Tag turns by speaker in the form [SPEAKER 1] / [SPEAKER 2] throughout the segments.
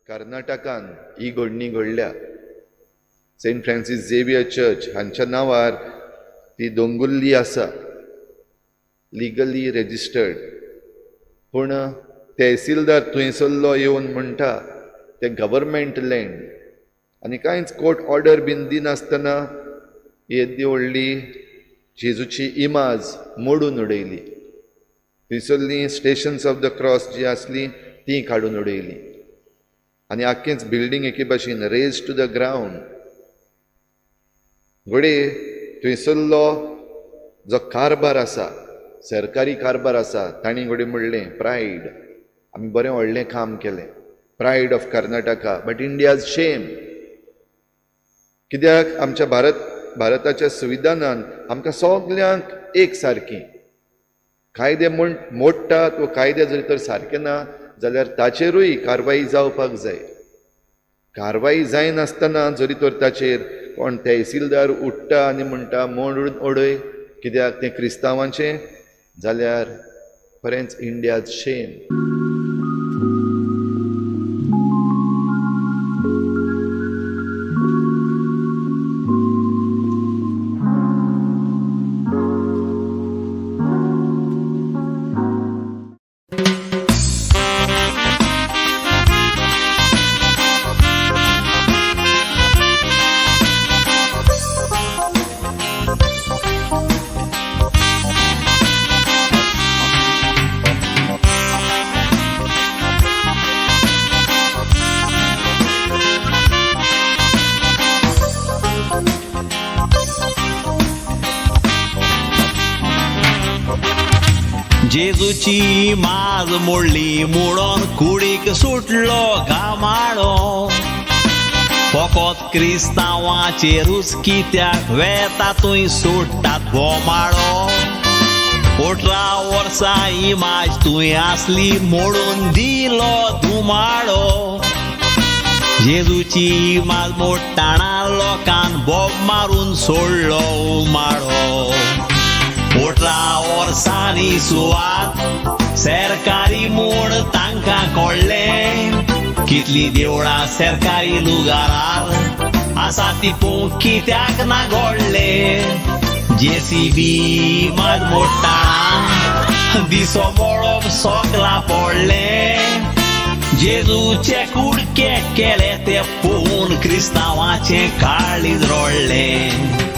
[SPEAKER 1] कर्नाटकान ही घडणी घडल्या. Saint Francis Xavier church हांच्या नांवार ती दोंगुल्ली आसा, लिगली रेजिस्टर्ड. पूण तहसीलदार थंयसरलो येवन म्हणटा ते गव्हर्मेंट लँड आनी कांयच कोर्ट ऑर्डर बीन दिनासतना येदी व्हडली जेजूची इमाज मोडून उडयली. थंयसरलीं स्टेशन्स ऑफ the cross जी आसलीं तीं काडून उडयलीं आनी आख्खेंच बिल्डींग एके भाशेन रेज टू the ground. घडये थंयसरलो जो कारभार आसा, सरकारी कारभार आसा, तांणी घडये म्हणलें प्रायड, आमी बरें व्हडलें काम केलें, pride of Karnataka, but India's shame. कित्याक आमच्या भारताच्या संविधानान आमकां सगल्यांक एक सारकी कायदे म्हूण मोडटात वा कायदे जरी तर सारके ना जाल्यार ताचेरूय कारवाई जावपाक जाय. कारवाई जायनासतना जरी तर ताचेर कोण तहसीलदार उठ्ठा आनी म्हणटा मोडून उडय कित्याक तें क्रिस्तांवांचें, जाल्यार खरेंच इंडियाज शेम.
[SPEAKER 2] जेजूची माज मोडली म्हणून कुडीक सुटलो घामाळो, फकत क्रिस्तांवाचेरूच कित्याक वेता थंय सोडटात बोमाळो. 18 वर्सां इमाज तुवें आसली मोडून दिलो धुमाळो. जेजूची इमाज मोडटाना लोकान बोब मारून सोडलो उमाळो. 18 वर्सांनी सुवात सरकारी म्हूण तांकां कळ्ळें, कितली देवळां सरकारी लुगारार आसा ती पळोवंक कित्याक ना घडलें. जेसीबी मात मोडटाना दिसो मळब सोकला पडलें, जेजूचे कुडके केले ते पळोवन क्रिस्तांवाचें काळीज रडलें.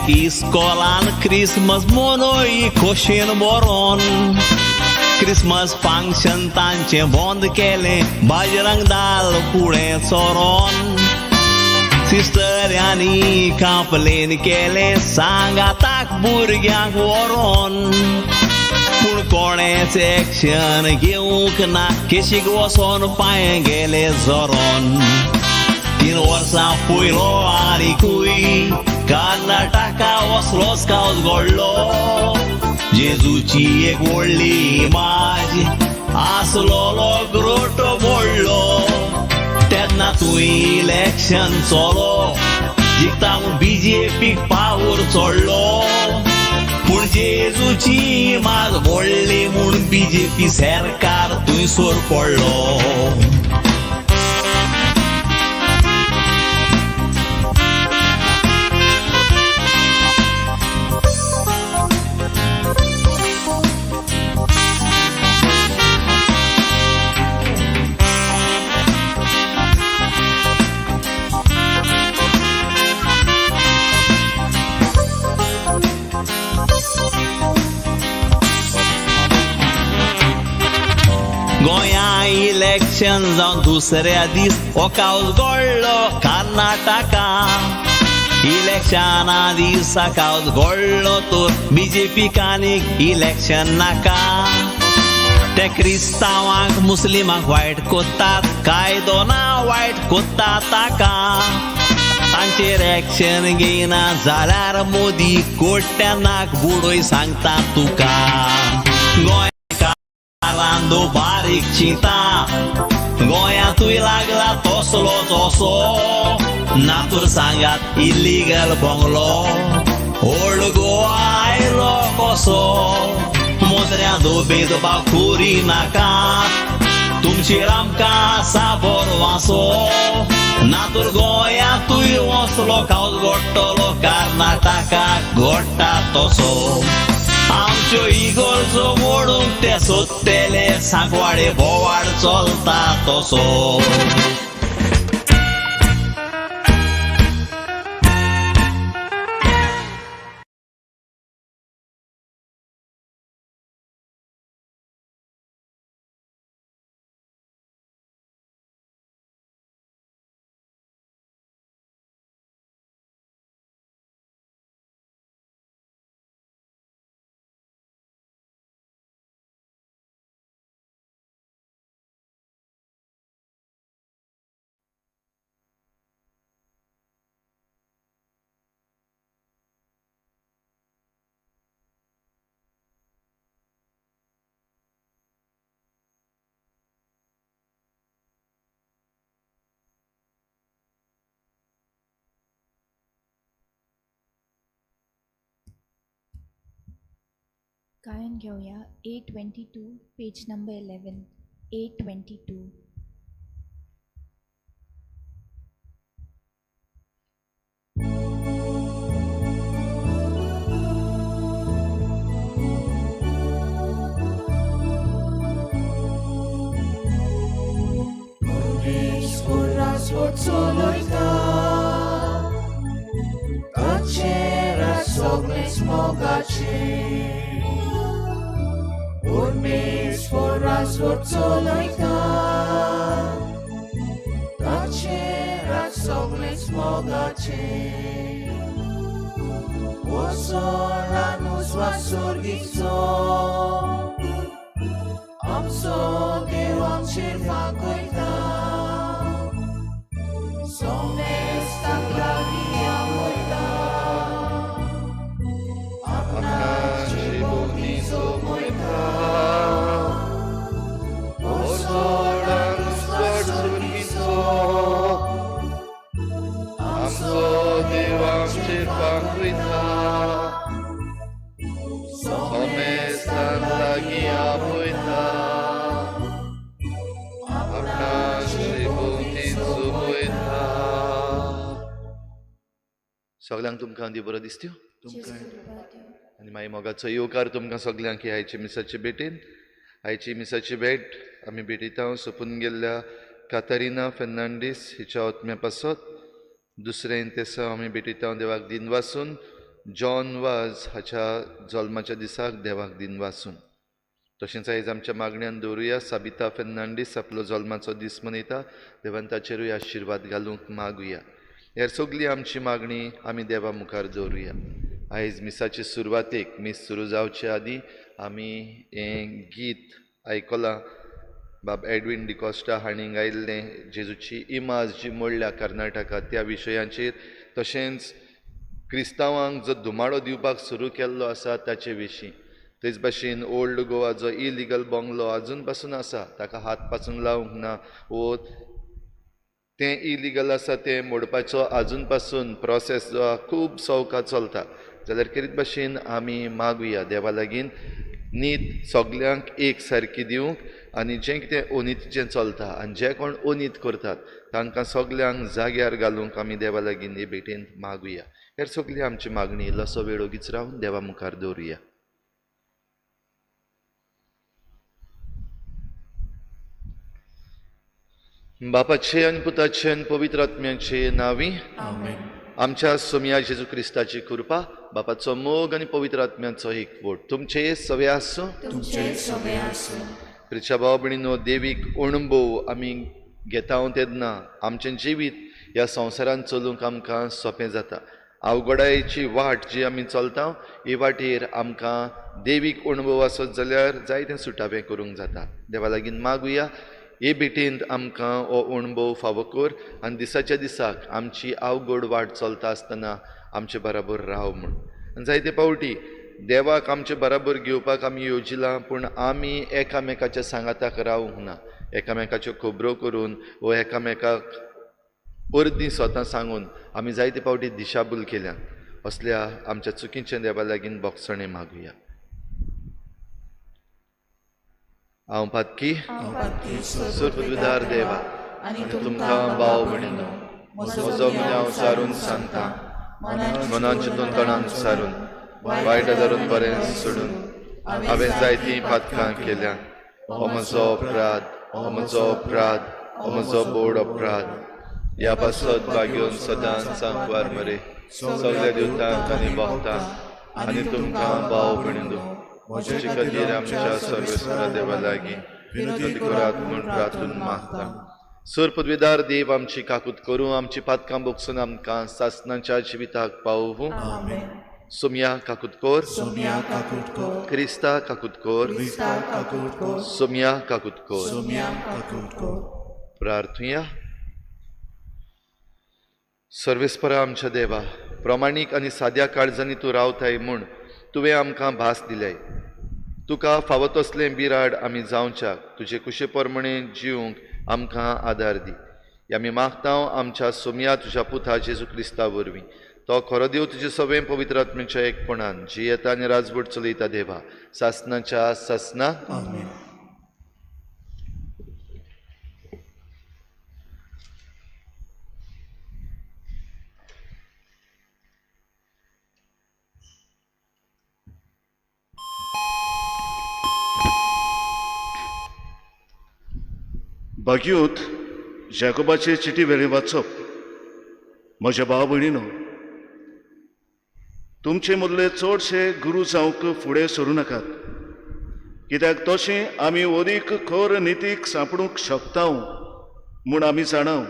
[SPEAKER 2] इस्कोलान क्रिसमस मनय खोशेन बरोन, क्रिसमस फंक्शन तांचें बंद केलें बजरंग दाल फुडें सरोन. सिस्टरांनी कंप्लेन केलें सांगाताक भुरग्यांक व्हरोन, पूण कोणेच एक्शन घेवंक ना, केशीक वचोन पांय गेले झरोन. 3 वर्सां पयलो आनीकूय कर्नाटका वसलोच कावस घडलो, जेजूची एक व्हडली इमाज आसलोलो ग्रोटो मोडलो. तेन्ना तूं इलेक्शन चलो जिखता म्हूण बीजेपीक पावर चडलो, पूण जेजूची इमाज मोडली म्हूण बीजेपी सरकार थंयसर पडलो. गोंया इलेक्शन जावन दुसऱ्या दीस हो कावस घडलो कर्नाटका. इलेक्शना दिसा कावस घडलो तर बीजेपी कानीक इलेक्शन नाका. ते क्रिस्तांवांक मुस्लिमांक वायट कोत्तात, कायदो ना वायट कोत्ता ताका. तांचेर एक्शन घेयना जाल्यार मोदी कोट्या नाक बुडोय सांगता तुका. गोंयकारान बारीक चिंता, गोंयांतूय लागला तसलोच असो. नातूर सांगात इलिगल बंगलो, ओल्ड गोवा आयलो कसो. मोजऱ्या दोबेद बाखुरी नाका, तुमचेर आमकां आसा बरो. नातूर गोंयांतूय वसलो कावस घडटलो, कर्नाटकाक घडटा तसो. आमच्यो इगर्जो मोडूंक ते सोदतले, सांकवाडे बोवाळ चलता तसो.
[SPEAKER 3] गायन घेवया 822 पेज नंबर 11. 822.
[SPEAKER 1] सगळ्यांक तुमकां दी बरो दिसत्यो आनी मागीर मोगाचो येवकार तुमकां सगळ्यांक ही आयची मिसाचे भेटेन. आयची मिसाची भेट आमी भेटयता सोंपून गेल्ल्या कातारिना फेर्नांडीस हिच्या आत्म्या पासत. दुसरें तेसांव आमी भेटयता देवाक दिनवासून जॉन वाज हाच्या जल्माच्या दिसाक देवाक दिनवासून. तशेंच आयज आमच्या मागण्यान दवरुया साबिता फेर्नांडीस आपलो जल्माचो दीस मनयता, देवान ताचेरूय आशिर्वाद घालूंक मागुया. हेर सगळी आमची मागणी आमी देवा मुखार दवरुया. आयज मिसाचे सुरवातेक मीस सुरू जावचे आदीं आमी हें गीत आयकलां, बाब एडवीन डिकॉस्टा हांणी गायिल्लें जेजूची इमाज जी मोडल्या कर्नाटका त्या विशयाचेर, तशेंच क्रिस्तांवांक जो धुमाडो दिवपाक सुरू केल्लो आसा ताचे विशीं. तेच भाशेन ओल्ड गोवा जो इलिगल बंगलो आजून पासून आसा ताका हात पासून लावंक ना, वो तें इलिगल आसा तें मोडपाचो आजून पासून प्रोसेस जो खूब सवका चलता. जाल्यार करीत भाशेन आमी मागुया देवा लागीं नीत सगल्यांक एक सारकी दिवंक आनी जें कितें अनितीचें चलता आनी जे कोण अनीत करतात तांकां सगल्यांक जाग्यार घालूंक आमी देवा लागीं हे भेटेन मागुया. हेर सगली आमची मागणी इल्लोसो वेळ ओगीच रावन देवा मुखार दवरुया. बापाचे आनी पुताचे आनी पवित्र आत्म्याचे नांवी आमच्या सोमया जेजू क्रिस्ताची कृपा, बापाचो मोग आनी पवित्र आत्म्याचो एकवट तुमचे सवे आसूं. प्रिच्या भाव भयणीनो, देवीक अणभव आमी घेता तेन्ना आमचें जिवीत ह्या संवसारांत चलूंक आमकां सोंपें जाता. अवघडायेची वाट जी आमी चलता ही वाटेर आमकां देवीक अणभव आसत जाल्यार जायतें सुटावें करूंक जाता. देवा लागीं मागुया हे भेटेंत आमकां हो अणभव फावो कर आनी दिसाच्या दिसाक आमची अवघड वाट चलता आसतना आमचे बराबर राव म्हूण. आनी जायते फावटी देवाक आमचे बराबर घेवपाक आमी येवजिलां, पूण आमी एकामेकाच्या सांगाताक रावूंक ना. एकामेकाच्यो खबरो करून वो एकामेकाक अर्दी स्वता सांगून आमी जायते फावटी दिशाभूल केल्या. असल्या आमच्या चुकीचें देवा लागीं बोगसणें मागुया. हांव पातकी सुरपदविदार देवा आनी तुमकां भाव भयणीनो म्हजो गुन्यांव सारून सांगता, मनान चिंतून तणान सारून वायट धरून बरें सोडून हांवें जायतीं पातकां केल्या. हो म्हजो अपराध, हो म्हजो अपराध, हो म्हजो बोड अपराध. ह्या पासत भाग्योन सदांच सांकवार मरे सगल्या दिवतांक आनी भोगतांक आनी तुमकां भाव भयणीनो म्हजे खातीर आमच्या सर्वेस्परा देवा लागीं विनंती करात म्हूण प्रार्थून मागता. सर पदवीदार देव आमची काकूत करूं, आमची पातकां बोगसून आमकां सासनाच्या जिविताक पावोवं. सोमया काकूत कर, क्रिस्ता काकूत कर, सोमया काकूत कर. प्रार्थुया. सर्वेस्परा आमच्या देवा, प्रमाणीक आनी साद्या काळजांनी तूं रावताय म्हूण तुवें आमकां भास दिल्याय. तुका फावो तसलें बिराड आमी जावच्याक तुजे कुशे प्रमाणे जिवंक आमकां आदार दी. आमी मागता आमच्या सोमया तुज्या पुता जेजू क्रिस्ता वरवीं. तो खरो देव तुजे सगळें पवित्र आत्म्याच्या एकपणान जियेता आनी राजवट चलयता देवा सासनाच्या सासना.
[SPEAKER 4] भाग्यूत जाकोबाचे चिटी वेळी वाचप. म्हज्या भाव भयणीनो, तुमचे मदले चडशे गुरू जावंक फुडें सरूं नाकात, कित्याक तशें आमी अदीक खर नितीक सांपडूंक शकता म्हूण आमी जाणाव.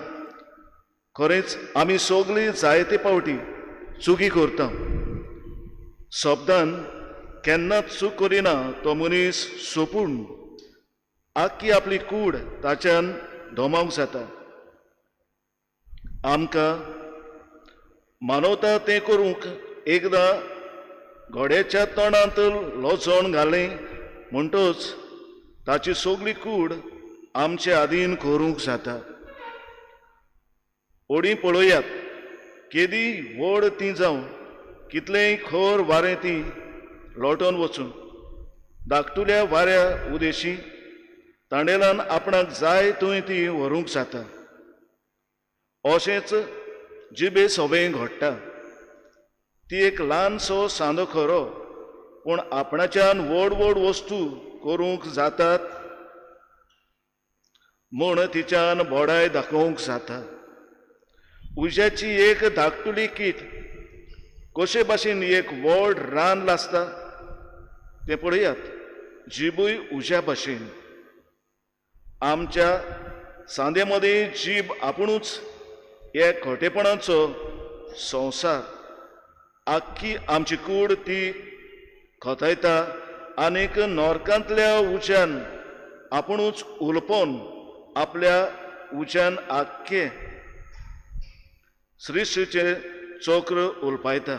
[SPEAKER 4] खरेंच आमी सगळीं जायते फावटी चुकी करता. शब्दान केन्नाच चूक करिना तो मनीस सोपून आख्खी आपली कूड ताच्यान धोमावंक जाता. आमकां मानवता तें करूंक एकदां घोड्याच्या तोंडांत लोचण घालें म्हणटच ताची सगळी कूड आमचे आदीन करूंक जाता. ओडी पळोवयात केदी व्हड ती जावं, कितलेंय खर वारें ती लोटोन वचून धाकटुल्या वाऱ्या उदेशी तांडेलान आपणाक जाय थंय ती व्हरूंक जाता. अशेंच जिबे सवें घडटा. ती एक ल्हानसो सांदो खरो, पूण आपणाच्यान व्हड व्हड वस्तू करूंक जातात म्हूण तिच्यान बोडाय दाखोवंक जाता. उज्याची एक धाकटुली कीट कशे भाशेन एक व्हड रान लासता तें पळयात. जिबूय उज्या भाशेन. आमच्या सांदे मदीं जीब आपुणूच एक खोटेपणाचो संवसार. आख्खी आमची कूड ती खतायता आनीक नॉर्कांतल्या उज्यान आपुणूच उलपोवन आपल्या उज्यान आख्खे सृश्टीचें चक्र उलपायता.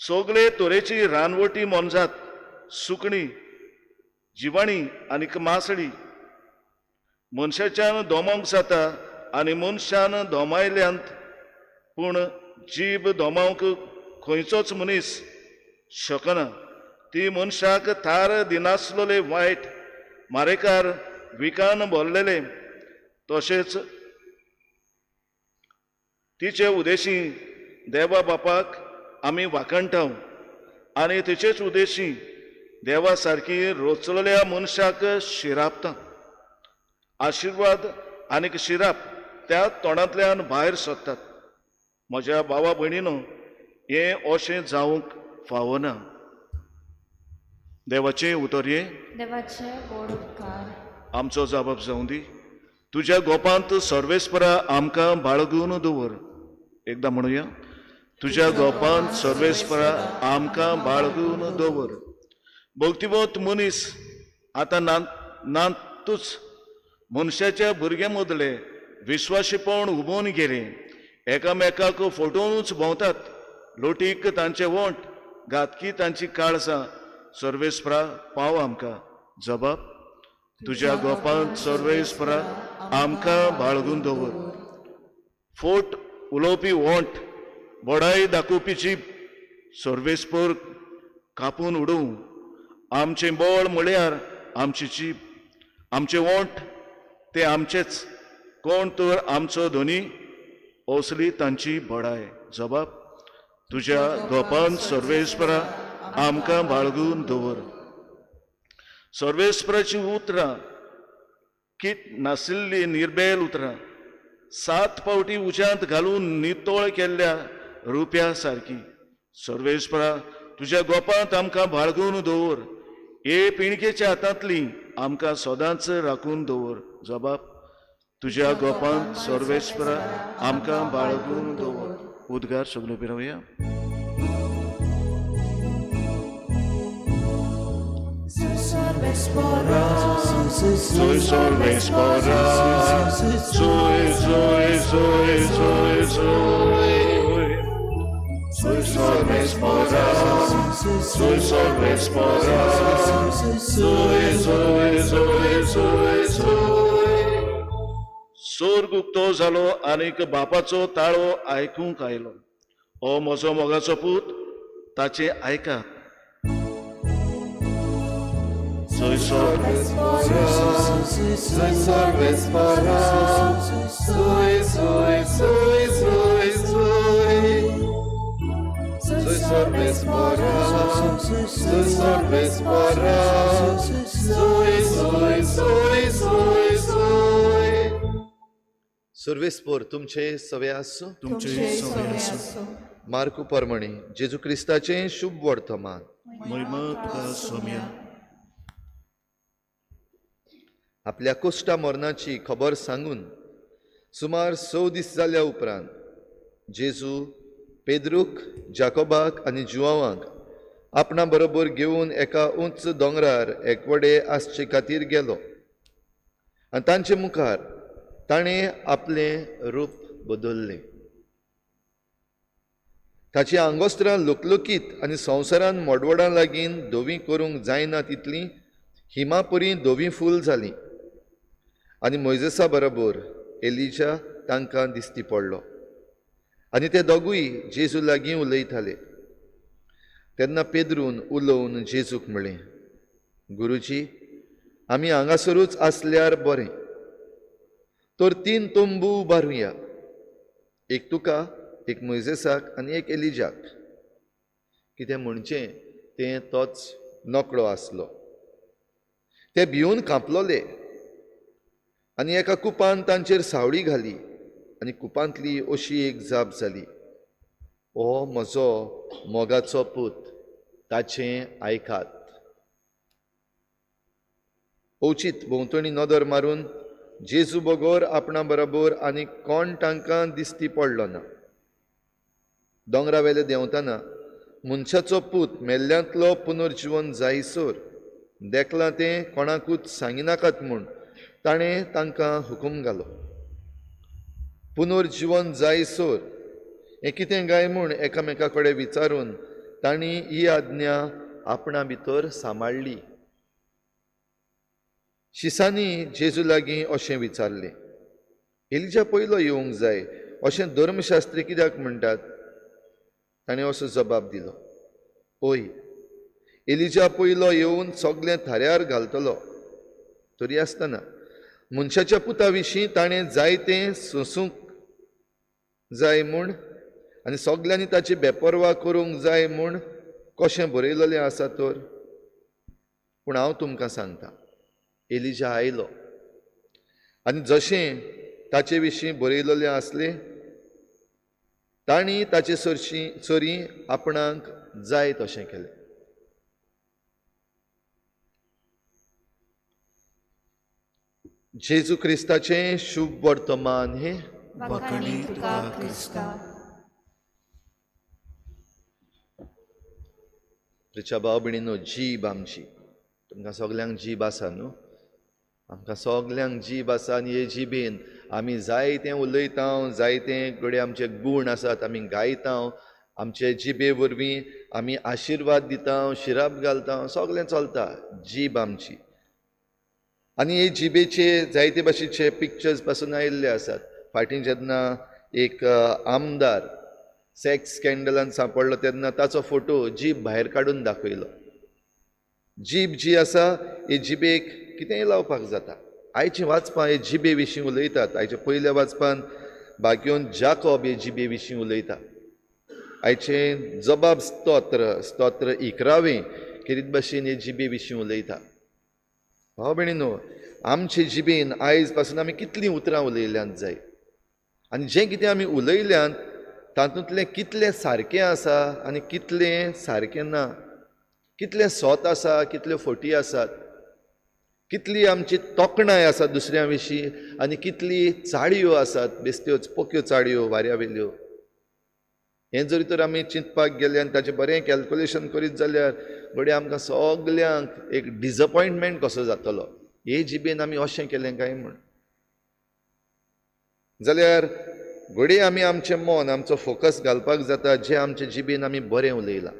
[SPEAKER 4] सगळे तरेची रानवटी मोनजात, सुकणीं, जिवाणी आनीक मासळी मनशाच्यान दोमोंक जाता आनी मनशान दोमायल्यांत, पूण जीब दोमावंक खंयचोच मनीस शकना. ती मनशाक थार दिनासलेले वायट मारेकार विकान भरलेले. तशेंच तिचे उदेशी देवा बापाक आमी वाखणटाव आनी तिचेच उदेशी देवा सारकी रोचलेल्या मनशाक शिरापता. आशिर्वाद आनीक शिराप त्या तोंडांतल्यान भायर सरतात. म्हज्या भावा भयणीनो, हें अशें जावंक फावना. देवाचें उतर हें,
[SPEAKER 3] देवाचे गोड उपकार.
[SPEAKER 4] आमचो जाबाब जावं दी. तुज्या गोपांत सर्वेस्परा आमकां बाळगून दवर. एकदां म्हणुया, तुज्या गोपांत सर्वेस्परा आमकां बाळगून दवर. भक्तिवंत मनीस आतां नातूच मनशाच्या भुरग्यां मदले विस्वाशीपण उबोवन गेले. एकामेकाक फटोवनूच भोंवतात. लोटीक तांचे वोंट, घातकी तांची काळजां. सर्वेस्परा पाव आमकां. जबाब तुज्या गोपांत सर्वेस्परा आमकां बाळगून दवर. फोट उलोवपी वोंट, बडाय दाखोवपी जीब सर्वेस्पर कापून उडोवं. आमचें बळ म्हळ्यार आमची जीब, आमचें वोंट ते आमचेच. कोण तर आमचो धनी, असली तांची बडाय. जबाब तुज्या गोपान सर्वेस्परा आमकां बाळगून दवर. सर्वेस्पराची उतरां किट नाशिल्ली निर्बेल उतरां 7 फावटी उज्यांत घालून नितळ केल्ल्या रुप्या सारकी. सर्वेस्परा तुज्या गोपांत आमकां बाळगून दवर. हे पिणकेच्या हातांतली आमकां सदांच राखून दवर. जबाब तुज्या गोपांत सर्वेस्परा आमकां बाळगून दवर. उद्गार सगळ्यो पिरावया. Sui सर्वेस्परा, sui sui sui sui sui. Sui सर्वेस्परा, sui सर्वेस्परा, sui sui sui sui sui. सोर्ग उक्तो जालो आनीक बापाचो ताळो आयकूंक आयलो. ओ म्हजो मोगाचो पूत, ताचें आयकात. Sui सर्वेस्परा,
[SPEAKER 1] sui सर्वेस्परा, sui sui sui sui sui. Sui सर्वेस्परा, sui सर्वेस्परा, sui sui sui sui sui. सर्वेस्पर तुमचे सवे आसूं.
[SPEAKER 3] तुमचे सवे आसूं.
[SPEAKER 1] मार्कू परमणी जेजू क्रिस्ताचें शुभ वर्तमान.
[SPEAKER 4] महिमा तुका सोम्या.
[SPEAKER 1] आपल्या कोश्टा मरणाची खबर सांगून सुमार 6 दीस जाल्या उपरांत जेजू पेद्रूक, जाकोबाक आनी जुवांवाक आपणा बरोबर घेवन एका उंच दोंगरार एकवडे आसचे खातीर गेलो आनी तांचे मुखार ताणें आपलें रूप बदल्लें. ताची आंगोस्त्रां लुकलुकीत आनी संवसारान मोडवडां लागीं धवीं करूंक जायना तितलीं हिमापुरी धवीं फूल जालीं आनी मोयजेसा बरोबर एलिजा तांकां दिसती पडलो आनी ते दोगूय जेजू लागीं उलयताले. तेन्ना पेद्रून उलोवन जेजूक म्हळें, गुरुजी, आमी हांगासरूच आसल्यार बरें. तर 3 तंबू उबारुया, एक तुका, एक मोयजेसाक आनी एक एलिजाक. कितें म्हणचें तें तोच नकळो आसलो. ते भिवन कांपलोले आनी एका कुपान तांचेर सावळी घाली आनी कुपांतली अशी एक जाप जाली, ओ म्हजो मोगाचो पूत, ताचें आयकात. अवचीत भोंवतणी नदर मारून जेजू बगर आपणा बरोबर आनी कोण तांकां दिसती पडलो ना. दोंगरा वेले देंवतना मनशाचो पूत मेल्ल्यांतलो पुनर्जिवन जायसर देखलां तें कोणाकूच सांगिनाकात म्हूण ताणें तांकां हुकूम घालो. पुनर्जिवन जायसर हें कितें काय म्हूण एकामेका कडेन विचारून तांणी ही आज्ञा आपणा भितर सांबाळ्ळी. शिसांनी जेजू लागीं अशें विचारलें, एलिजा पयलो येवंक जाय अशें धर्मशास्त्री कित्याक म्हणटात? ताणें असो जबाब दिलो, ओय, एलिजा पयलो येवन सगळें थाऱ्यार घालतलो. तरी आसतना मनशाच्या पुता विशीं ताणें जायतें सोंसूंक जाय म्हूण आनी सगल्यांनी ताची बेपर्वा करूंक जाय म्हूण कशें बरयलेलें आसा तर? पूण हांव तुमकां सांगता, एलिजा आयलो आनी जशें ताचे विशीं बरयलेलें आसलें तांणी ताचे सरशी चरी आपणाक जाय तशें केलें. जेजू क्रिस्ताचें शुभ वर्तमान हें.
[SPEAKER 3] वाखाणी तुका क्रिस्ता.
[SPEAKER 1] प्रिच्या भाव भयणीनो, जीब आमची, तुमकां सगल्यांक जीब आसा न्हू? आमकां सगल्यांक जीब आसा आनी हे जिबेन आमी जायतें उलयता, जायते घडये आमचे गूण आसात, आमी गायता, आमचे जिबे वरवीं आमी आशिर्वाद दिता, शिराप घालता, सगळें चलता जीब आमची. आनी हे जिबेचे जायते भाशेचे पिक्चर्स पासून आयिल्ले आसात. फाटीं जेन्ना एक आमदार सेक्स स्कँडलान सांपडलो तेन्ना ताचो फोटो जीब भायर काडून दाखयलो. जीब जी आसा हे जिबेक कितेंय लावपाक जाता. आयचे वाचपां हे जिबे विशीं उलयतात. आयच्या पयल्या वाचपान भाग्योन जाकोब हे जिबे विशीं उलयता. आयचें जबाब स्तोत्र, स्तोत्र 11 खेरीत भाशेन हे जिबे विशीं उलयता. भाव भयणीनो, आमचे जिबेन आयज पासून आमी कितलीं उतरां उलयल्यांत जाय, आनी जें कितें आमी उलयल्यांत तातूंतलें कितलें सारकें आसा आनी कितलें सारकें ना, कितलें सोत आसा, कितल्यो फोटी आसात, कितली आमची तोखणाय आसा दुसऱ्यां विशीं आनी कितली चाळयो आसात, बेस्त्योच पोक्यो चाळयो वाऱ्या वेल्यो. हें जरी तर आमी चिंतपाक गेले आनी ताचें बरें कॅल्कुलेशन करीत जाल्यार घडये आमकां सगल्यांक एक डिसअपॉयंटमेंट कसो जातलो, हे जिबेन आमी अशें केलें काय म्हूण. जाल्यार घडये आमी आमचें मन, आमचो फोकस घालपाक जाता जें आमचे जिबेन आमी बरें उलयलां.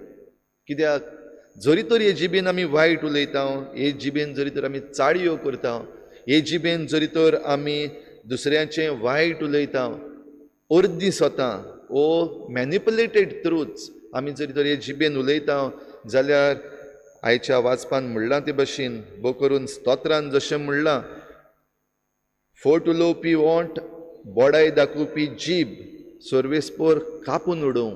[SPEAKER 1] कित्याक जरी तर हे जिबेन आमी वायट उलयता, हे जिबेन जरी तर आमी चाळयो करता, हे जिबेन जरी तर आमी दुसऱ्यांचें वायट उलयता, अर्दी स्वता ओ मॅनिपुलेटेड ट्रूथ्स आमी जरी तर हे जिबेन उलयता जाल्यार आयच्या वाचपान म्हणलां ते भशेन, भो करून स्तोत्रान जशें म्हणलां, फोट उलोवपी ओंठ, बोडाय दाखोवपी जीब सर्वेस्पोर कापून उडोवं.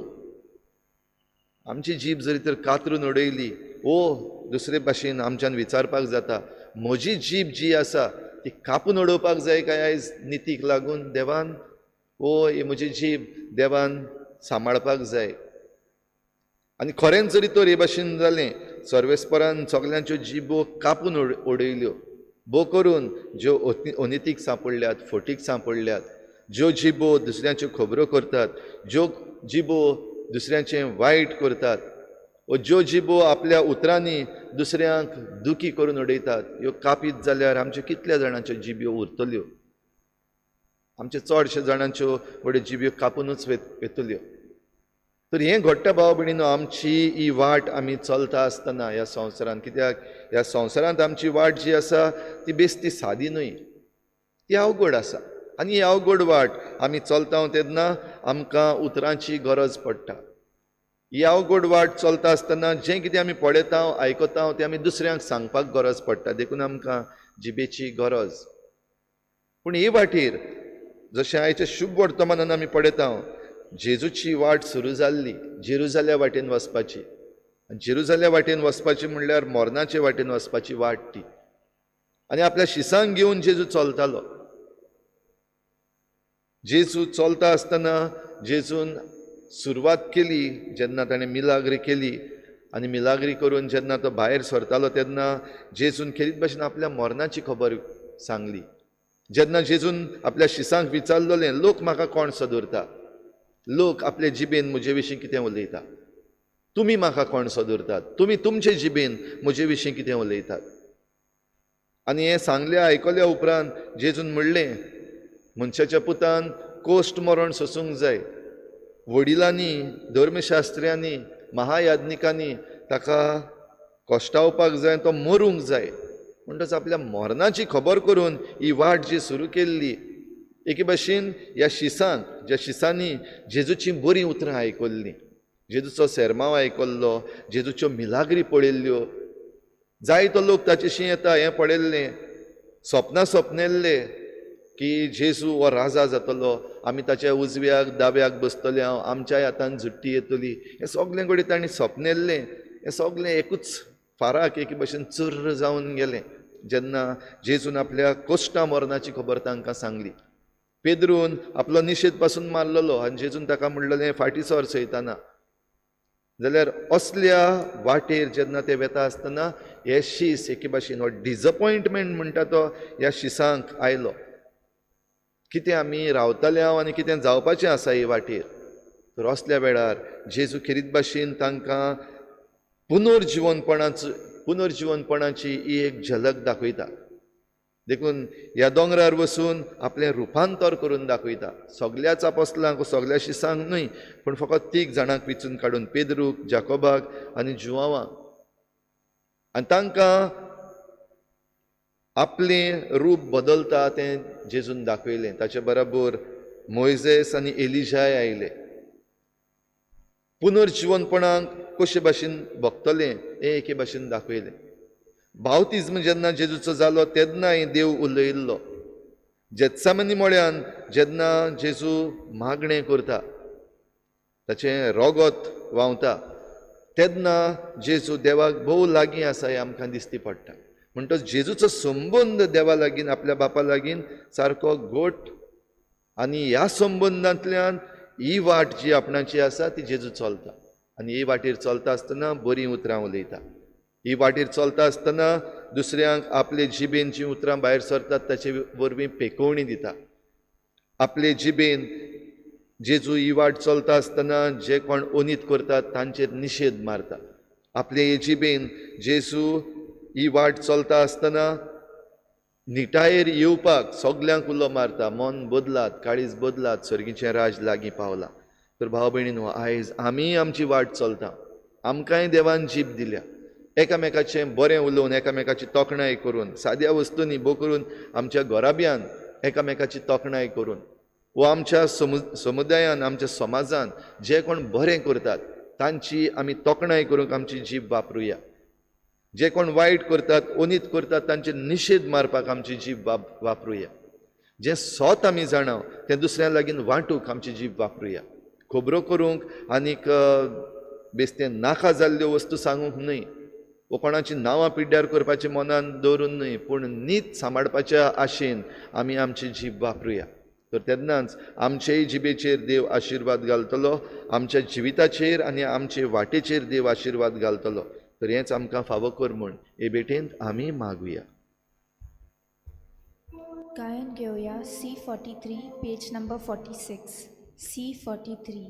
[SPEAKER 1] आमची जीब जरी तर कातरून उडयली, ओ दुसरे भाशेन आमच्यान विचारपाक जाता, म्हजी जीब जी आसा ती कापून उडोवपाक जाय काय आयज नितीक लागून देवान, ओ ही म्हजी जीब देवान सांबाळपाक जाय. आनी खरेंच जरी तर हे भाशेन जालें, सर्वेस्परान सगल्यांच्यो जिबो कापून उडयल्यो, भो करून ज्यो अनितीक सांपडल्यात, फोटीक सांपडल्यात, ज्यो जिबो दुसऱ्यांच्यो खबरो करतात, ज्यो जिबो दुसऱ्यांचें वायट करतात, वो ज्यो जिबो आपल्या उतरांनी दुसऱ्यांक दुखी करून उडयतात, ह्यो कापीत जाल्यार आमच्यो कितल्या जाणांच्यो जिब्यो उरतल्यो? आमचे चडशे जाणांच्यो व्हडल्यो जिब्यो कापुनूच वेतल्यो. तर हें घडटा भाव भयणीनो, आमची ही वाट आमी चलता आसतना ह्या संवसारांत. कित्याक ह्या संवसारांत आमची वाट जी आसा ती बेस्ती सादी न्हय, ती अवघड आसा. आनी ही अवघड वाट आमी चलता तेन्ना आमकां उतरांची गरज पडटा. ही अवघड वाट चलता आसतना जें कितें आमी पळयता, आयकता तें आमी दुसऱ्यांक सांगपाक गरज पडटा, देखून आमकां जिबेची गरज. पूण ही वाटेर जशें आयच्या शुभ वर्तमानान आमी पळयता, जेजूची वाट सुरू जाल्ली जेरुजाल्या वाटेन वचपाची. जेरुजाल्या वाटेन वचपाची म्हणल्यार मरणाचे वाटेन वचपाची वाट ती. आनी आपल्या शिसांक घेवन जेजू चलतालो. जेजू चलता आसतना जेजून सुरवात केली जेन्ना ताणें मिलाग्री केली, आनी मिलाग्री करून जेन्ना तो भायर सरतालो तेन्ना जेजून खेरीत भाशेन आपल्या मरणाची खबर सांगली. जेन्ना जेजून आपल्या शिसांक विचारलें, लोक म्हाका कोण सदरता, लोक आपले जिबेन म्हजे विशीं कितें उलयता, तुमी म्हाका कोण सदरतात, तुमी तुमचे जिबेन म्हजे विशीं कितें उलयतात. आनी हें सांगलें आयकल्या उपरांत जेजून म्हणलें, मनशाच्या पुतान कोश्ट मरण सोसूंक जाय, वडिलांनी, धर्मशास्त्र्यांनी, महायाज्ञिकांनी ताका कश्टावपाक जाय, तो मरूंक जाय. म्हणटच आपल्या मरणाची खबर करून ही वाट जी सुरू केल्ली, एके भाशेन ह्या शिसांक, ज्या शिसांनी जेजूचीं बरीं उतरां आयकल्लीं, जेजूचो सेरमांव आयकल्लो, जेजूच्यो मिलाग्री पळयल्ल्यो, जायतो लोक ताचेशी येता हें पळयल्लें, सपनां सपनेल्ले की जेजू हो राजा जातलो, आमी ताच्या उजव्याक दाव्याक बसतले, हांव आमच्याय हातान झुट्टी येतली, हें सगळें घडये तांणी सपनेल्लें. हें सगळें एकूच फाराक एके भाशेन चुर्र जावन गेलें जेन्ना जेजून आपल्या कोश्टा मरणाची खबर तांकां सांगली. पेद्रून आपलो निशेध पासून मारलेलो आनी जेजून ताका म्हणलेलें, फाटीं सर सैताना. जाल्यार असल्या वाटेर जेन्ना ते वेता आसतना हे शीस एके भाशेन हो डिसअपॉयंटमेंट म्हणटा तो ह्या शिसांक आयलो. कितें आमी रावतले हांव आनी कितें जावपाचें आसा ही वाटेर. तर असल्या वेळार जेजू खेरीत भाशेन तांकां पुनर्जिवनपणाची ही एक झलक दाखयता. देखून ह्या दोंगरार वचून आपलें रुपांतर करून दाखयता. सगल्याच आपोस्लांक सगल्या शिसांक न्हय, पूण फकत 3 जाणांक विचून काडून, पेद्रूक, जाकोबाक आनी जुवांवाक, आनी तांकां आपलें रूप बदलता तें जेजून दाखयलें. ताचे बराबर मोयजेस आनी एलिजाय आयले. पुनर्जिवनपणाक कशे भाशेन भोगतलें हें एके भाशेन दाखयलें. बावतिज्म जेन्ना जेजूचो जालो तेन्नाय देव उलयल्लो. जेत्सामनी मळ्यान जेन्ना जेजू मागणें करता, ताचें रोगत व्हांवता, तेन्ना जेजू देवाक भोव लागीं आसा हें आमकां दिसती पडटा. म्हणटच जेजूचो संबंद देवा लागीं, आपल्या बापा लागीं सारको घट, आनी ह्या संबंदांतल्यान ही वाट जी आपणाची आसा ती जेजू चलता. आनी ही वाटेर चलता आसतना बरीं उतरां उलयता. ही वाटेर चलता आसतना दुसऱ्यांक आपले जिबेन जीं उतरां भायर सरतात ताचे वरवीं पेकोवणी दिता. आपले जिबेन जेजू ही वाट चलता आसतना जे कोण ओनीत करतात तांचेर निशेध मारता. आपले जिबेन जेजू ही वाट चलता आसतना निटायेर येवपाक सगल्यांक उलो मारता. मन बदलात, काळीज बदलात, सर्गीचें राज लागीं पावलां. तर भाव भयणीनो, आयज आमी आमची वाट चलता. आमकांय देवान जीब दिल्या. एकामेकाचें बरें उलोवन, एकामेकाची तोखणाय करून, साद्या वस्तूंनी भो करून आमच्या घराब्यान एकामेकाची तोखणाय करून, वो आमच्या समुदायान, आमच्या समाजान जे कोण बरें करतात तांची आमी तोखणाय करूंक आमची जीब वापरुया. जे कोण वायट करतात, ओनीत करतात तांचे निशेध मारपाक आमची जीब वापरुया. जें सोत आमी जाणा तें दुसऱ्या लागीं वांटूंक आमची जीब वापरुया. खबरो करूंक आनीक बेस्तें नाका जाल्ल्यो वस्तू सांगूंक न्हय, वो कोणाची नांवां पिड्ड्यार करपाचें मनान दवरून न्हय, पूण नीत सांबाळपाच्या आशेन आमी आमची जीब वापरुया. तर तेन्नाच आमचेय जिबेचेर देव आशिर्वाद घालतलो, आमच्या जिविताचेर आनी आमचे वाटेचेर देव आशिर्वाद घालतलो. तर हेंच आमकां फावो कर म्हूण हे भेटेंत आमी मागुया.
[SPEAKER 3] गायन घेवया C43 page number 46. C43.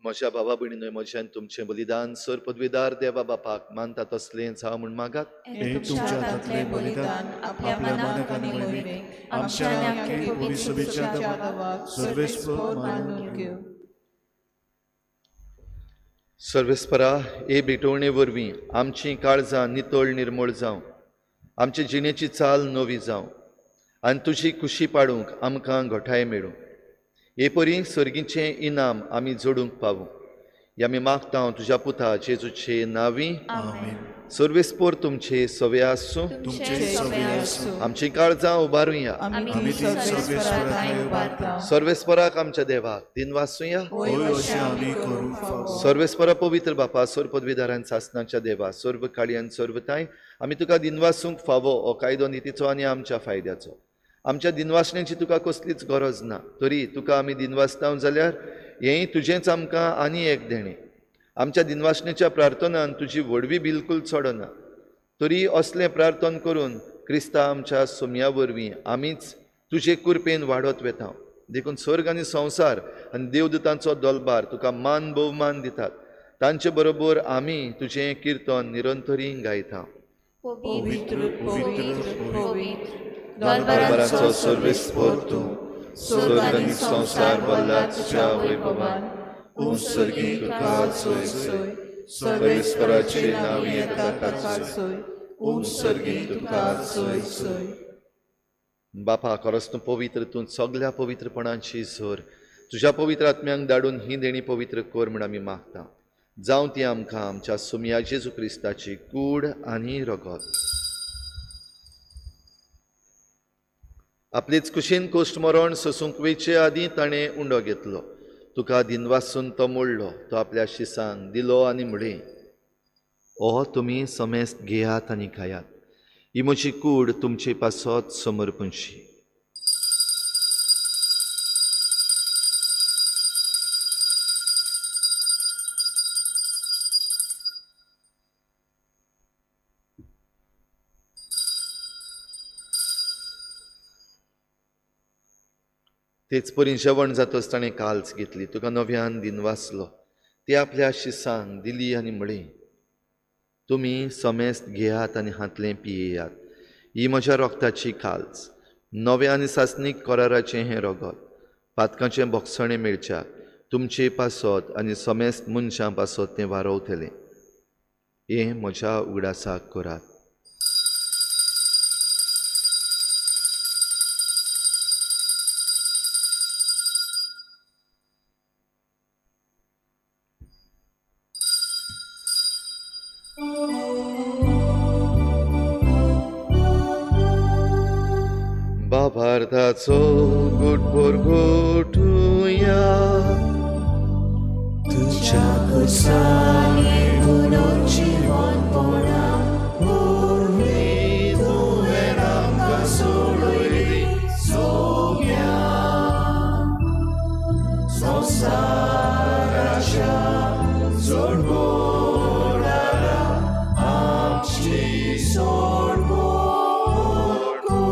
[SPEAKER 1] म्हज्या भावा भयणीनो, म्हज्यान तुमचें बलिदान सर पदवीदार देवा बापाक मानता तसलेंच हांव म्हूण मागात.
[SPEAKER 5] तुमच्या हातांतलें बलिदान आपल्या मनाक आनी मोहिमेक आमच्या आनी सभेच्या देवाक सर्वेस्पर मानून घेवं.
[SPEAKER 1] सर्वेस्परा, हे भेटवणे वरवीं आमचीं काळजां नितळ निर्मळ जावं, आमचे जिणेची चाल नवी जावं आनी तुजी खुशी पाडूंक आमकां घटाय मेळूं. हे परी सर्गीचें इनाम आमी जोडूंक पावूं. ह्या आमी मागता तुज्या पुता जेजूचे नांवी. सर्वेस्पर तुमचे सवे आसूं. आमची काळजां उबारुया. सर्वेस्पराक आमच्या देवाक दिनवासुया. सर्वेस्परा पवित्र बापा, सर्व पदवीदारान सासनाच्या देवा, सर्व काळयान सर्वताय आमी तुका दिनवासूंक फावो हो कायदो नितीचो आनी आमच्या फायद्याचो. आमच्या दिनवासण्याची तुका कसलीच गरज ना, तरी तुका आमी दिनवासता जाल्यार हेंय तुजेंच आमकां आनी एक देणें। आमच्या दिनवासणेच्या प्रार्थनान तुजी व्हडवी बिलकूल चडना, तरी असलें प्रार्थन करून क्रिस्ता आमच्या सोम्या वरवीं आमीच तुजे कृपेन वाडत वेता। देखून स्वर्ग आनी संवसार आनी देवदूतांचो दलबार तुका मान भोवमान दितात, तांचे बरोबर आमी तुजें किर्तन निरंतरी गायता।
[SPEAKER 5] पवित्र पवित्र पवित्र
[SPEAKER 1] दरबाराचो सर्वेस्पर तूं, स्वर्ग आनी संवसार भरला तुज्या वैभवान। उंच तुका सोय सोय, सर्वेस्पराचे नांव येता ताका सोय,
[SPEAKER 5] उंच तुका सोय सोय।
[SPEAKER 1] बापा, खरोच तूं पवित्र, तूं सगल्या पवित्रपणाची झर। तुज्या पवित्र आत्म्यांक धाडून ही देणी पवित्र कर म्हूण आमी मागता। जावं ती आमकां आमच्या सोमया जेजू क्रिस्ताची कूड आनी रगत। आपलेच कुशीन कोश्ट मरण सोसूंक वयचे आदीं ताणें उंडो घेतलो, तुका दिनवासून तो मोडलो, तो आपल्या शिसांक दिलो आनी म्हळें, ओ तुमी समेस्त घेयात आनी खायात, ही म्हजी कूड तुमचे पासत समर्पणशी। तेच परी जेवण जातच ताणें काल्स घेतली, तुका नव्यान दिनवासलो, ती आपल्या शिसांक दिली आनी म्हळें, तुमी समेस्त घेयात आनी हांतलें पियेयात, ही म्हज्या रोगताची काल्स, नव्या आनी सासणीक कराराचें हें रगत, पातकांचें बोगसणें मेळच्याक तुमचे पासत आनी समेस्त मनशां पासत तें वारोवतलें। हें म्हज्या उगडासाक करात। भारताचो गुटभर गोठुया,
[SPEAKER 5] तुझ्या कुसांनी पुनर्जीवनपणा वरवीं तुवें आमकां सोडयली सोम्या, संवसाराच्या सोडवणारा आमची सोडवण कर।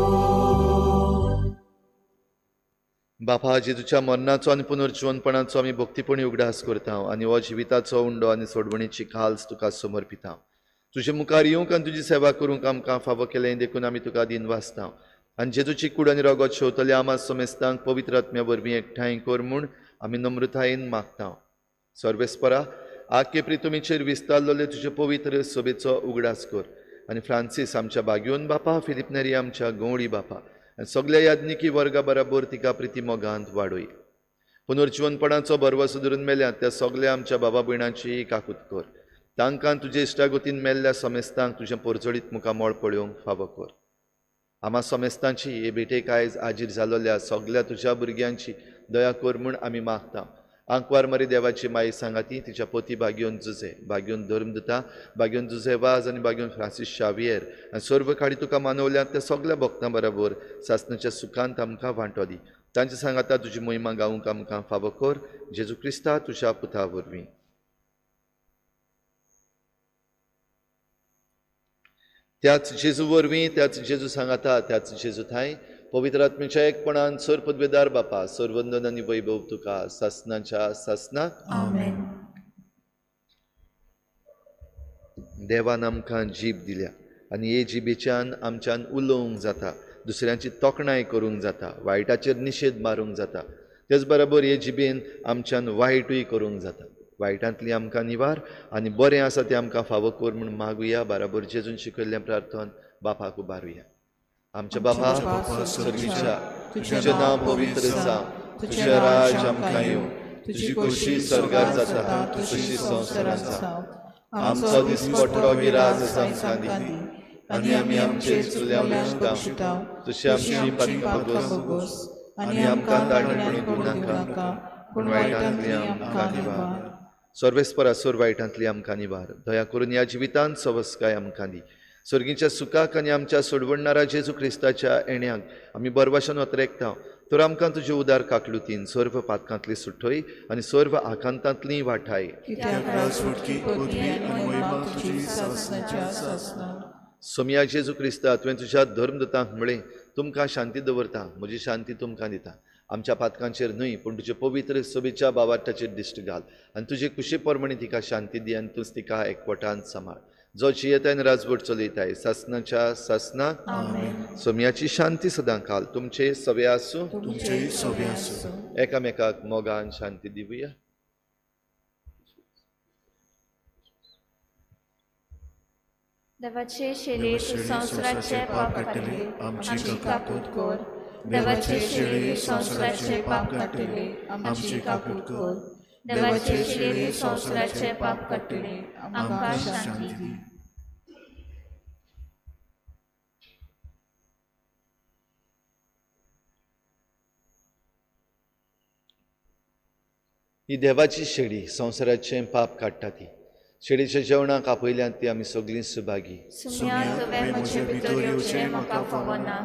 [SPEAKER 1] बापा, जेजूच्या मरणाचो आनी पुनर्जीवनपणाचो आमी भक्तीपणी उगडास करता आनी हो जिविताचो उंडो आनी सोडवणीची खाल्स तुका समर्पिता। तुजे मुखार येवंक आनी तुजी सेवा करूंक आमकां फावो केलें देखून आमी तुका दिनवासता आनी जेजूची कूड आनी रगत शेवतले आमा समेस्तांक पवित्र आत्म्या वरवीं एकठांय कर म्हूण आमी नम्रतायेन मागता। सर्वेस्परा, आके प्रितुमीचेर विस्तारलेले तुजे पवित्र सभेचो उगडास कर आनी फ्रांसीस आमच्या बागयोन बापा, फिलीप नेरी आमच्या गवळी बापा आनी सगल्या याज्ञिकी वर्गा बराबर तिका प्रिती मोगांत वाडय। पुनर्जीवनपणाचो भरवसो धरून मेल्या त्या सगल्या आमच्या बाबा भयणांची काकूत कर, तांकां तुजे इश्टागतीन मेल्ल्या समेस्तांक तुजें परजळीत मुखामळ पळोवंक फावो कर। आमा समेस्तांची हे भेटेक आयज आजीर जालोल्या सगल्या तुज्या भुरग्यांची दया कर म्हूण आमी मागता। आंकवार मरी देवाची माई सांगाती तिच्या पोती बागयोन जुजे, बागयोन धर्मदुता, बागयोन जुजे वाज आनी बागयोन फ्रांसीस शावियर आनी सर्व काडी तुका मानवल्यात त्या सगल्या भक्तां बराबर सासणाच्या सुखांत आमकां वांटो दी। तांचे सांगाता तुजी मोहिमा गावंक आमकां फावो कर, जेजू क्रिस्ता तुज्या पुता वरवीं। त्याच जेजू वरवीं, त्याच जेजू सांगाता, त्याच जेजू थांय पवित्र आत्म्याच्या एकपणान सर पदवेदार बापा, सर्वंदन आनी वैभव तुका सासणाच्या सासणाक।
[SPEAKER 5] आमेन।
[SPEAKER 1] देवान आमकां जीब दिल्या आनी हे जिबेच्यान आमच्यान उलोवंक जाता, दुसऱ्यांची तोखणाय करूंक जाता, वायटाचेर निशेध मारूंक जाता, तेच बरोबर हे जिबेन आमच्यान वायटूय करूंक जाता। वायटांतली आमकां निवार आनी बरें आसा तें आमकां फावो कर म्हूण मागुया। बराबर जेजून शिकयल्लें प्रार्थन बापाक उबारुया। आमच्या बापा सर्गीच्या, तुजें नांव पवित्र जावं, तुजें राज आमकां येवं, तुजी खोशी स्वर्गार जाता तशी संवसारांत जावं। आमचो दिसपट्टो विराज आमकां दी आनी आमी आमचे चुल्या बक्षिता तशी आमची पातकां भोगोस आनी आमकां ताणपणी दिवं नाका, पूण वायटांतली आमकां निवार। सर्वेस्परा, सोर वायटांतली आमकां निवार। दया करून ह्या जिवितांत सवस्काय आमकां दी, सर्गीच्या सुखाक आनी आमच्या सोडवणणारा जेजू क्रिस्ताच्या येण्याक आमी बरवाशन वतरेकता तर आमकां तुजे उदार काकलुतीन सर्व पातकांतली सुटय आनी सर्व आकांतांतली वाठाय. सोमया जेजू क्रिस्ता, तुवें तुज्या धर्मदूतांक म्हळें, तुमकां शांती दवरता, म्हजी शांती तुमकां दिता. आमच्या पातकांचेर न्हय पूण तुजे पवित्र सभेच्या बावाटाचेर दिश्ट घाल आनी तुजे कुशी प्रमाणे तिका शांती दी आनी तूंच तिका एकवटान सांबाळ, जो जियेताय आनी राजवट चलयताय सासनाच्या सासनाक. सोमयाची शांती सदां काल तुमचे सवे आसूं. एकामेकाक मोगान शांती दिवया.
[SPEAKER 3] देवाचे शेळये तूं संवसाराचे पाप काडटले, आमची काकूट कर. देवाचे शेळये संवसाराचे पाप काडटले, आमची काकूट कर. देवाचे शेळये तूं संवसाराचे पाप काडटले, आमकां शांती दी.
[SPEAKER 1] ही देवाची शेळी संवसाराचें पाप काडटा ती शेळीच्या जेवणाक आपयल्यात ती आमी सगळीं सुभागी.
[SPEAKER 3] सुम्या, तुवें म्हजे भितर येवचें म्हाका फावना,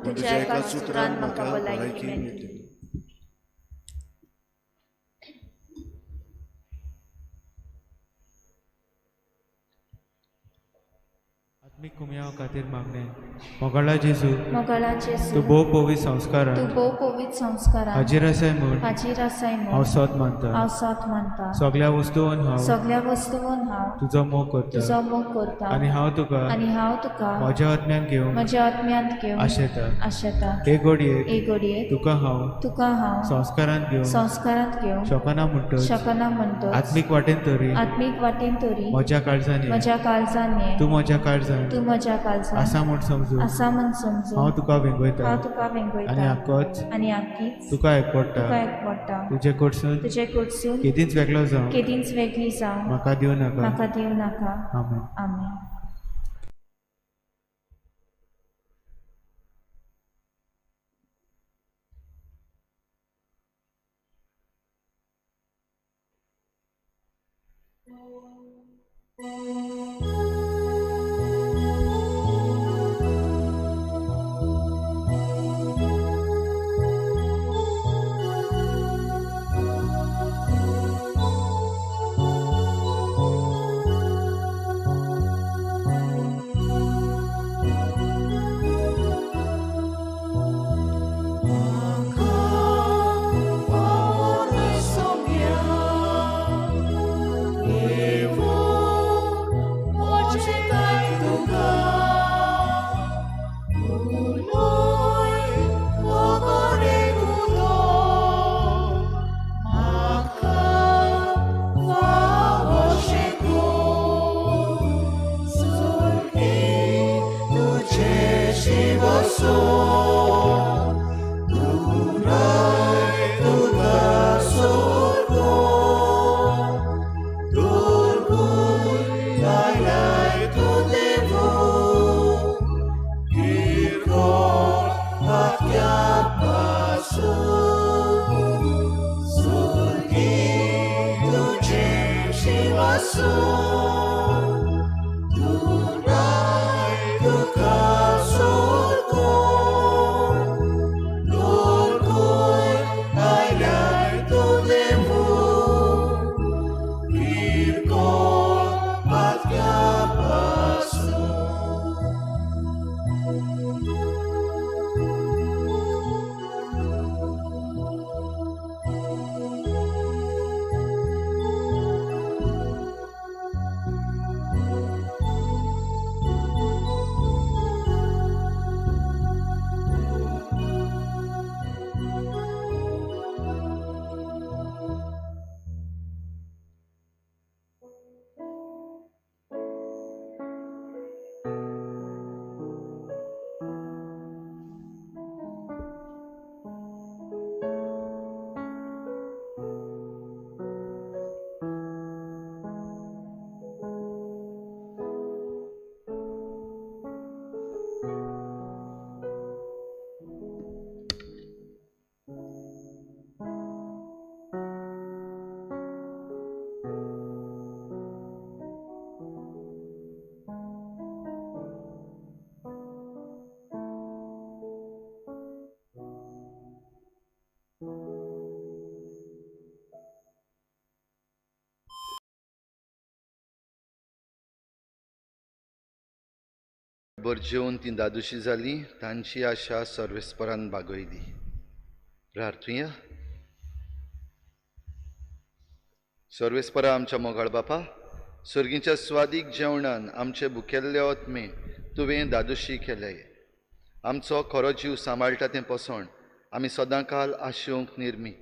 [SPEAKER 3] तुज्या एका सुत्रान म्हाका भलायकी मेळटली.
[SPEAKER 6] आत्मीक कुमयाव खातीर मागणें. मोगाळा जेजू,
[SPEAKER 3] मोगाळा जेजू,
[SPEAKER 6] तूं भोव पवित्र संस्कारान,
[SPEAKER 3] तूं भोव पवित्र संस्कारान
[SPEAKER 6] हाजीर आसाय म्हूण,
[SPEAKER 3] हाजीर आसाय म्हूण
[SPEAKER 6] हांव सोत मानता,
[SPEAKER 3] हांव सोत मानता.
[SPEAKER 6] सगळ्या वस्तून हांव,
[SPEAKER 3] सगळ्या वस्तून हांव
[SPEAKER 6] तुजो मोग करता,
[SPEAKER 3] तुजो मोग करता.
[SPEAKER 6] आनी हांव तुका,
[SPEAKER 3] आनी हांव तुका
[SPEAKER 6] म्हज्या आत्म्यान घेवन,
[SPEAKER 3] म्हज्या आत्म्यांत घेवन
[SPEAKER 6] आशेता,
[SPEAKER 3] आशेता.
[SPEAKER 6] हे घडयेक,
[SPEAKER 3] हे घडयेक
[SPEAKER 6] तुका हांव,
[SPEAKER 3] तुका हांव
[SPEAKER 6] संस्कारांत घेवन,
[SPEAKER 3] संस्कारांत घेवन
[SPEAKER 6] शकना म्हणटच,
[SPEAKER 3] शकना म्हणटच,
[SPEAKER 6] आत्मीक वाटेन तरी,
[SPEAKER 3] आत्मीक वाटेन तरी
[SPEAKER 6] म्हज्या काळजान,
[SPEAKER 3] म्हज्या काळजान ये,
[SPEAKER 6] तूं म्हज्या काळजान,
[SPEAKER 3] तूं म्हज्या काळजान
[SPEAKER 6] आसा म्हूण समजून,
[SPEAKER 3] आसा म्हूण समजून
[SPEAKER 6] हांव तुका वेंगयता,
[SPEAKER 3] हांव तुका वेंगयता.
[SPEAKER 6] आनी आकोच,
[SPEAKER 3] आनी आकीच
[SPEAKER 6] तुका एकवडटा,
[SPEAKER 3] तुका एकवडटा.
[SPEAKER 6] तुजे कडसून,
[SPEAKER 3] तुजे कडसून
[SPEAKER 6] केदींच वेगळो जावं,
[SPEAKER 3] केदींच वेगळी जावं
[SPEAKER 6] म्हाका दिवं नाका,
[SPEAKER 3] म्हाका दिवं नाका.
[SPEAKER 6] आमेन.
[SPEAKER 3] आमेन.
[SPEAKER 1] पोटभर जेवन तीं दादोशी जालीं, तांची आशा सर्वेस्परान बागयली. प्रार्थुया. सर्वेस्परा आमच्या मोगाळ बापा, सर्गीच्या स्वादीक जेवणान आमचे भुकेल्ले आत्मे तुवें दादोशी केले. आमचो खरो जीव सांबाळटा तें पोसण आमी सदांकाल आशेवंक निर्मी.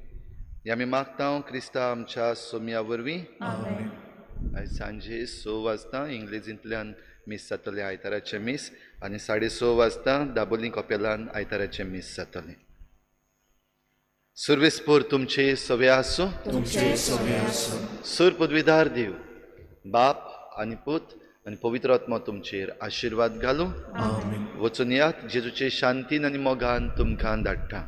[SPEAKER 1] हे आमी मागता क्रिस्ता आमच्या सोम्या वरवीं. आयज सांजे 6 वाजता इंग्लेजींतल्यान मीस जातलें, आयताराचें मीस, आनी 6:30 वाजता दाबोली कपेलान आयताराचें मीस जातलें. सर्वेस्पर तुमचे सवे आसूं. सूर पदवीदार देव बाप आनी पूत आनी पवित्र आत्मा तुमचेर आशिर्वाद घालूं. वचून यात, जेजूचे शांतीन आनी मोगान तुमकां धाडटा.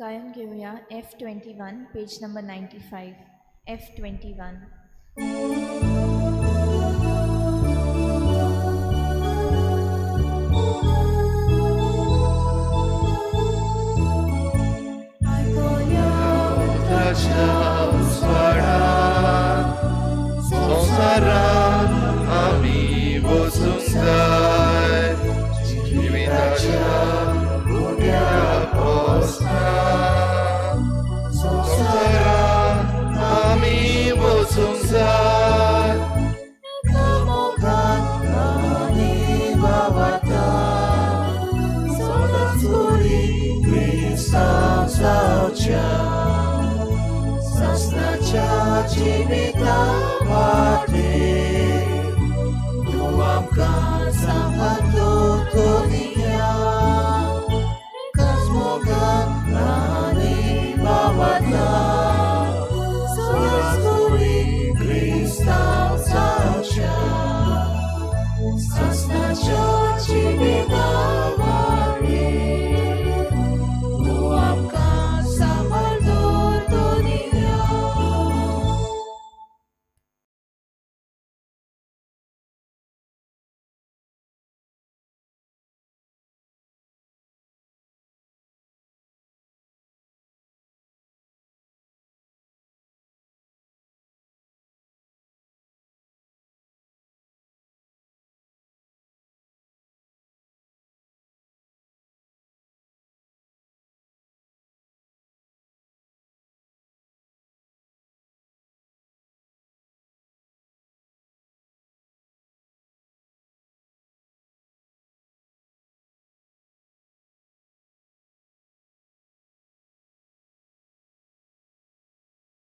[SPEAKER 3] गायन घेवया F21 page number 95. F21.
[SPEAKER 1] संवसारान आमी वचूंक जाय, जिविताच्या उट्या पोसनान. संवसारान आमी वचूंक जाय.
[SPEAKER 5] मोगान आनी बाबाता सदांच बरी क्रिस्तांव जावच्या सासणाच्या जिविता वाटेर तूं आमकां सांबाळतो.